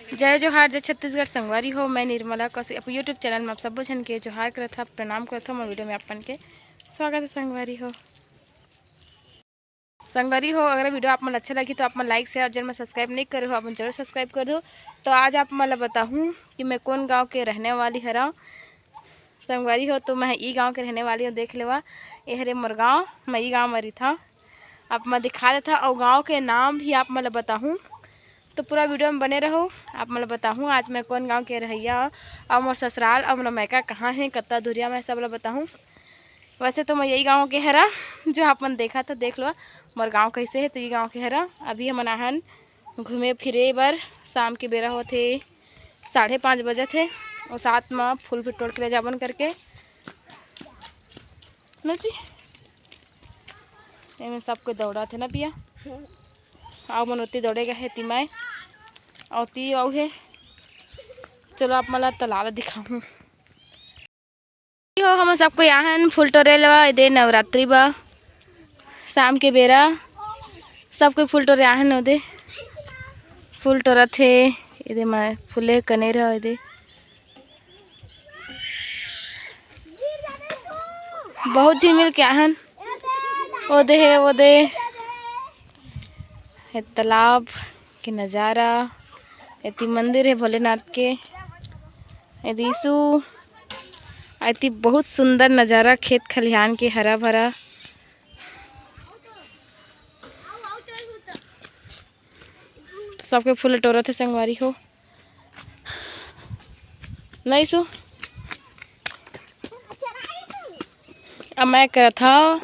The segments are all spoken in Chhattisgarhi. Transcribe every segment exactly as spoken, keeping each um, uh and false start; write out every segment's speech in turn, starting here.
जय जोहार, जय छत्तीसगढ़ संगवारी हो। मैं निर्मला कौशिक अपन YouTube चैनल में आप सब्बो झन के जोहार करत हव, प्रणाम करत हव। मोर वीडियो में आप मन के स्वागत है संगवारी हो। संगवारी हो, अगर वीडियो आप मन अच्छा लगी तो आप मन लाइक, शेयर, जेन मन सब्सक्राइब नहीं करे हो, आप मन जरूर सब्सक्राइब कर दो। तो आज आप मन ला बताहूँ कि मैं कौन गांव के रहने वाली हरव। संगवारी हो, तो मैं ई गांव के रहने वाली हूँ। देख लेवा, ये हरे मोर गांव, मैं ई गांव में रहिथव। आप मैं दिखा देथव, अउ गांव के नाम भी आप मन ला बताहूँ, तो पूरा वीडियो में बने रहो। आप मन ला बताहूँ आज मैं कौन गांव के रहइया हव, अउ मोर ससुराल अउ मोर मायका कहाँ हे, कत्ता दूरिया में, सब ला बताहूँ। वैसे तो मैं यही गांव के हरा, जो आप मन देखा था, देख लो, मोर गांव कैसे है, तो ये गांव के हरा। अभी हमन आहन घूमे फिरे बर, शाम के बेरा होत हे, साढ़े पाँच बजत हे, और साथ में फूल भी टोर के ले जाबन करके। ना जी, एमे सब कोई दौड़त हे ना पिया, अउ मन ओती दौड़े गए हे, ती मैं, अउ ती अउ हे। चलो, आप मन ला तालाब दिखाहूँ। हो, हम सब कोई आहन फूल टोरे लवा, एदे नवरात्रि बा, शाम के बेरा सब कोई फूल टोरे आहन। ओदे फूल टोरत हे, एदे मैं फूले कनेर हे, एदे बहुत झिन मिल के आहन। ओदे हे, ओदे हे तालाब के नजारा, एती मंदिर हे भोलेनाथ के, एदे यीशु। एती बहुत सुंदर नजारा, खेत खलिहान के हरा भरा। सबके फूल टोरत हे संगवारी हो। नहीं सु, अब मैं करत हव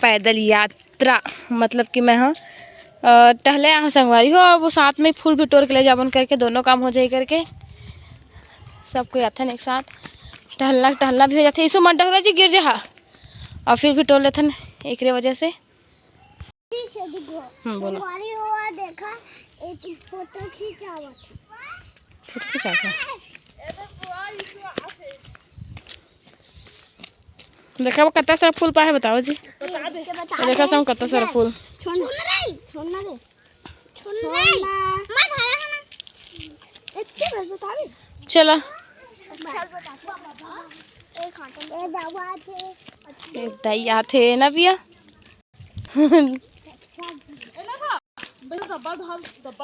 पैदल यात्रा, मतलब कि मैं ह, अ, टहले आहूँ संगवारी हो, और वो साथ में फूल भी टोर के ले जाबन करके, दोनों काम हो जाए करके। सब कोई आथन एक साथ, टहलना टहलना भी हो जाथे। यीशु मन डहरा जी गिर जहा, और फिर भी टोर लेथन एकरे वजह से। हम्म, बोलो। संगवारी हो, देखा, एक फोटो खिंचावत हे। फोटो खिंचावत हे। देखा, वो कत्ता सारा फूल पाए हे, बताओ जी। बता दे। देखा, सब कत्ता सारा फूल। छोड़ ना रे, छोड़ ना रे। छोड़ ना। मत हरा ना। एक के बस बता दे। चला। चल बता। ए, बाबू आथे। ए, दाई आथे ना पिया।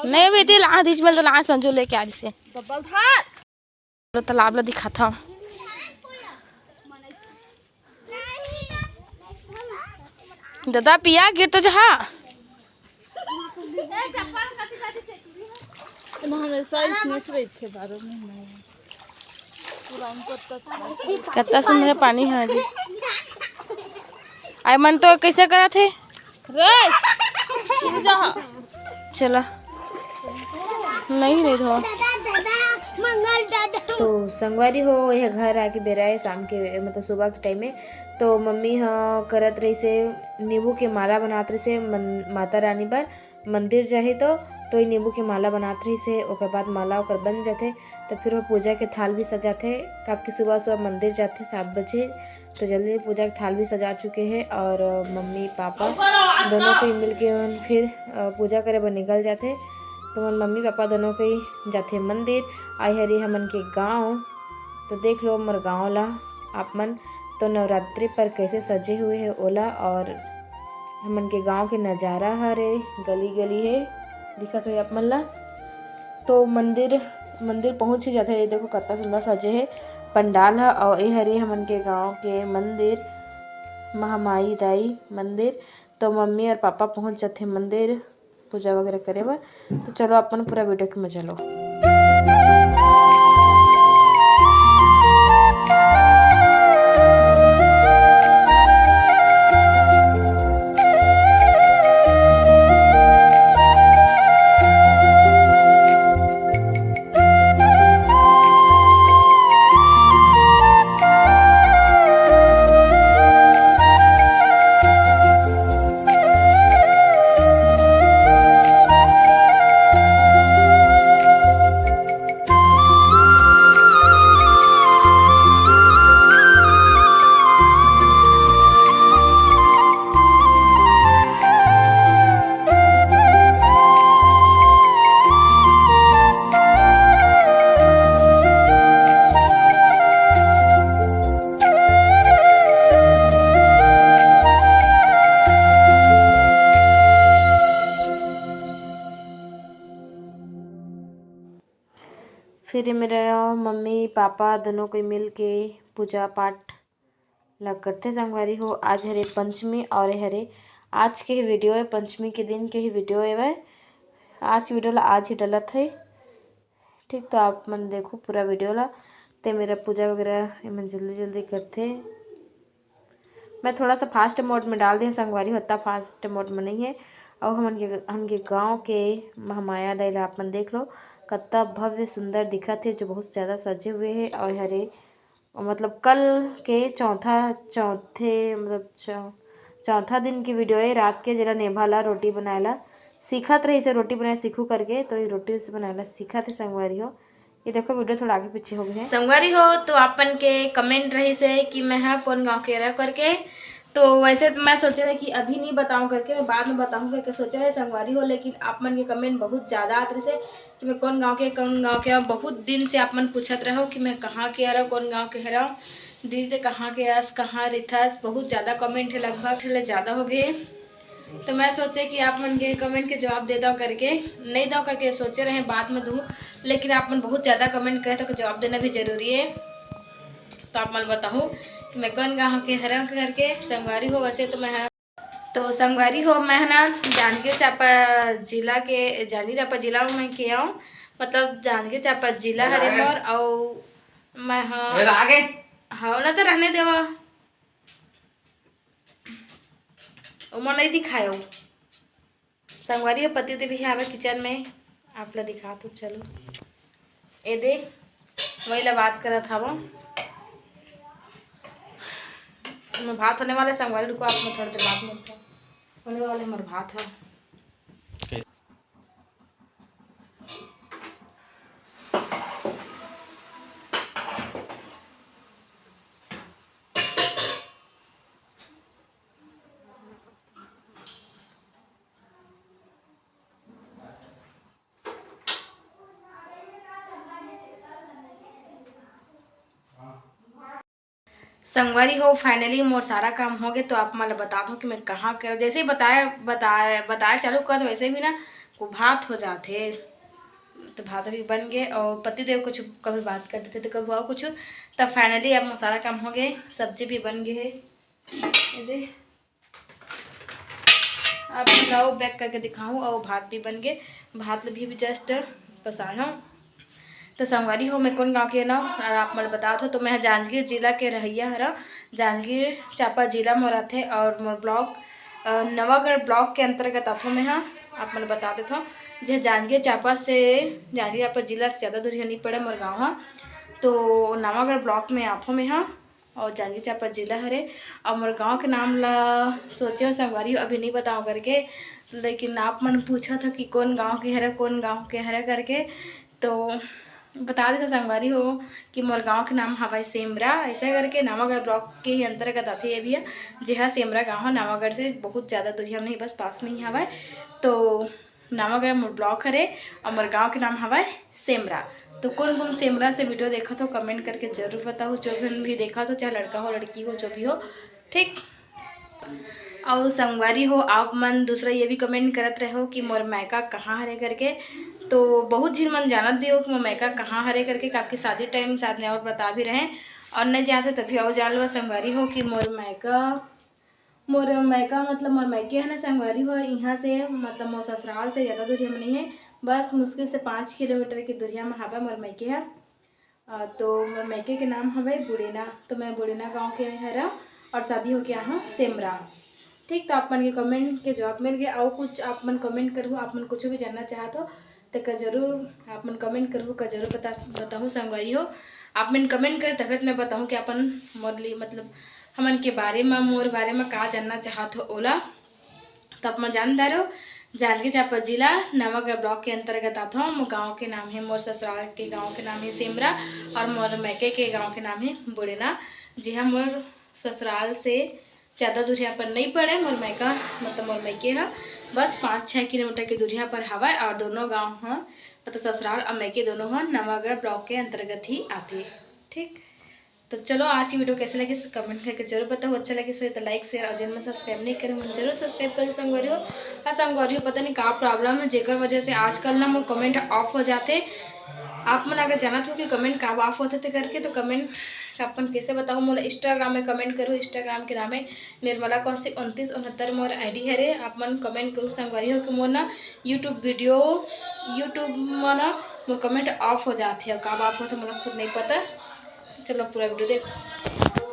नहीं, अभी इतनी लाह दीज मिल तो लाह संजू लेके आ जिसे। तो तालाब ला दिखात हव। दादा, पिया गिर तो जहा। ना, हमेशा इसमें से रहिथे बारह महीना। कत्ता सुंदर पानी हे जी। आय मन तो कैसे करत हे? रे, जा। चला। नहीं रे धो। दादा, दादा, मंगल दादा। तो संगवारी हो, यह घर आके बेरा हे शाम के, मतलब सुबह के टाइम में। तो मम्मी ह करत रहिसे, नींबू के माला बनात रहिसे मन-, माता रानी बर। मंदिर जाही तो, तो ये नींबू के माला बनात रहिसे, ओकर बाद माला ओकर बन जाथे। तो फिर वो पूजा के थाल भी सजाथे, काबर कि सुबह सुबह मंदिर जाथे सात बजे। तो जल्दी पूजा के थाल भी सजा चुके हे और मम्मी पापा दोनों कोई मिल के मन फिर, अ, पूजा करे बर निकल जाथे। तो मन मम्मी पापा दोनों कोई जाथे मंदिर। आए हरे हमन के गांव, तो देख लो मोर गांव ला आप मन, तो नवरात्रि पर कैसे सजे हुए हे ओला, और हमन के गांव के नजारा हरे, गली गली हे, दिखत होही आप मन ला। तो मंदिर, मंदिर पहुंच ही जाथे। ये देखो कत्ता सुंदर सजे हे पंडाल ह। और ये हरे हमन के गांव के मंदिर, महामाई दाई मंदिर। तो मम्मी और पापा पहुंच जाथे मंदिर पूजा वगैरह करे बर। तो चलो अपन पूरा वीडियो के मजा लो। फिर ये मेरा मम्मी पापा दोनों कोई मिल के पूजा पाठ ला करथे संगवारी हो। आज हरे पंचमी और ये हरे आज के वीडियो है, पंचमी के दिन के ही वीडियो है। आज वीडियो ला आज ही डलत है, ठीक। तो आप मन देखो पूरा वीडियो ला। ते मेरा पूजा वगैरह ये मन जल्दी जल्दी करथे। मैं थोड़ा सा फास्ट मोड में डाल दें संगवारी हो, इतना फास्ट मोड में नहीं है। और हमन के हमन के गाँव के महामाया दई ला आप मन देख लो, कत्ता भव्य सुंदर दिखत है, जो बहुत ज़्यादा सजे हुए है। और हरे मतलब कल के चौथा चौथे मतलब चौ, चौथा दिन की वीडियो है रात के, जेला नेभा ला रोटी बनाए ला सीखत रहिस हे, रोटी बनाए सीखू करके, तो ये रोटी से बनाए ला सीखत हे संगवारी हो। ये देखो वीडियो थोड़ा आगे पीछे हो गए है संगवारी हो। तो आप मन के कमेंट रहिस हे कि मैं हा कौन गाँव के हरव करके। तो वैसे तो मैं सोचे रहे कि अभी नहीं बताऊं करके, मैं बाद में बताऊं करके सोचे रहे संगवारी हो, लेकिन आप मन के कमेंट बहुत ज़्यादा आत रहिस हे कि मैं कौन गाँव के, कौन गाँव के। और बहुत दिन से आप मन पूछत रहो कि मैं कहाँ के हरव, कौन गाँव के हरव, दीदी ते कहाँ के अस, कहाँ रिथस। बहुत ज़्यादा कमेंट है, लगभग ले ज़्यादा हो गए। तो मैं सोचे कि आप मन के कमेंट के जवाब दे दो करके, नहीं दो करके सोचे रहे बाद में दूँ, लेकिन आप मन बहुत ज़्यादा कमेंट करे तो जवाब देना भी जरूरी है। तो आप मन बताओ कि मैं कौन गाँव के हरव करके संगवारी हो। वैसे तो मैं हा, तो संगवारी हो, मैं हा ना जांजगीर चांपा जिला के, जांजगीर चांपा जिला में के आऊँ, मतलब जांजगीर चांपा जिला हरे मोर, अउ मैं हा ए, आगे। हाँ ना, तो रहने देवा, ओमा नहीं दिखायो। संगवारी हो, पति देव भी आवे किचन में, आप ला दिखा तो चलो। ए दे, वही ला बात करत हवा। मैं भात होने वाला है संगवारी, रुको, आप मैं थोड़ी देर बाद मिलता हूँ। होने वाला है हमारा भात है। संगवारी हो, finally मोर सारा काम हो गए। तो आप मन ल बतात हो कि मैं कहाँ कर, जैसे ही बताए बताए बताए चालू करत हो, वैसे भी ना वो भात हो जाथे। तो भात अभी बन गए और पति देव कुछ कभी बात कर देते तो कभी और कुछ। तब finally अब मोर सारा काम हो गए, सब्जी भी बन गए है। ये दे। आप लाओ back करके दिखाऊँ, और भात भी बन गए, भात भी, भी just पसाए हूँ। तो संगवारी हो, मैं कौन गाँव के ना, और आप मन बतात हो, तो मैं जांजगीर जिला के रहइया हरा, जांजगीर चांपा जिला में रहते, और मोर block नवागढ़ block के अंतर्गत आथो मैं हा। आप मन बता देथो, जे जांजगीर चांपा से, जांजगीर चांपा जिला से ज़्यादा दूरिया नहीं पड़े मोर गाँव हा, तो नवागढ़ block में आथो मैं हा। और जांजगीर चांपा जिला हरे। और मोर गाँव के नाम ला सोचे हो संगवारी हो, अभी नहीं बताओ करके, लेकिन आप मन पूछा था कि कौन गाँव के हरे, कौन गाँव के हरे करके, तो बता देता संगवारी हो कि मोर गाँव के नाम हवाई सेमरा, ऐसा करके नवागढ़ block के ही अंतर्गत आते ये भी है, जेहा सेमरा गाँव है। नवागढ़ से बहुत ज़्यादा दूरिया नहीं, बस पास में ही हवाए। तो नवागढ़ मोर block हरे और मोर गाँव के नाम हवय सेमरा। तो कौन कौन सेमरा से वीडियो देखा तो कमेंट करके जरूर बताओ। जो भी भी देखा तो चाहे लड़का हो लड़की हो जो भी हो, ठीक। और संगवारी हो, आप मन दूसरा ये भी कमेंट करत रहो कि मोर मायका कहाँ हरे करके। तो बहुत झिन मन जानत भी हो कि मोर मायका कहाँ हरे करके, काकि शादी टाइम शायद ने और बता भी रहे और नहीं जानते तभी और जान लो संगवारी हो कि मोर मायका मोर मायका मतलब मोर मायके है ना संगवारी हो, यहाँ से मतलब मोर ससुराल से ज़्यादा दूरिया में नहीं है, बस मुश्किल से पाँच किलोमीटर की दूरिया में हवा मोर मायके है। तो मोर मायके के नाम हवे बुड़ेना। तो मैं बुड़ेना गाँव के हरा और शादी होके आहा सेमरा। ठीक, तो आप मन के कमेंट के जवाब मिल गया। और कुछ आप मन कमेंट करू, आप मन कुछ भी जानना चाहत हो तो का जरूर आप मन कमेंट करू, का जरूर बता बताहूँ संगवारी हो। आप मन कमेंट करे तबे तो मैं बताहूँ कि अपन मोर लिए मतलब हमन के बारे में, मोर बारे में का जानना चाहत हो ओला। तो आप मन जान दारो, जांजगीर चांपा जिला नवागढ़ ब्लॉक के अंतर्गत आथो। मोर गांव के नाम है, मोर ससुराल के गांव के नाम है सेमरा और मोर मैके के गांव के नाम है बुड़ेना। जी हाँ, मोर ससुराल से ज़्यादा दूर यहाँ पर नहीं पड़े। मोर मैका मतलब मोर मैके हा बस पाँच छः किलोमीटर की दूरिया पर हवा और दोनों गांव हा मतलब ससुराल और मैके दोनों हा नवागढ़ ब्लॉक के अंतर्गत ही आते। ठीक, तो चलो, आज की वीडियो कैसे लगी कमेंट करके जरूर बताओ। अच्छा लगे तो लाइक शेयर और जिन में सब्सक्राइब नहीं करे मन जरूर सब्सक्राइब करो संगवारी हो। और संगवारी हो, पता नहीं का प्रॉब्लम है जेकर वजह से आजकल ना मोर कमेंट ऑफ हो जाते। आप मन अगर जानत हो कि कमेंट काबर ऑफ होथे ते करके, तो कमेंट अपन कैसे बताओ, मोला इंस्टाग्राम में कमेंट करो। इंस्टाग्राम के नाम है निर्मला कौशिक उनतीस उनहत्तर मोर आईडी हरे। आप मन कमेंट करो संगवारी हो कि मोर ना यूट्यूब वीडियो, यूट्यूब में ना मोर कमेंट ऑफ हो जाथे, काबर ऑफ होथे मोला खुद नहीं पता। चलो पूरा वीडियो देखो।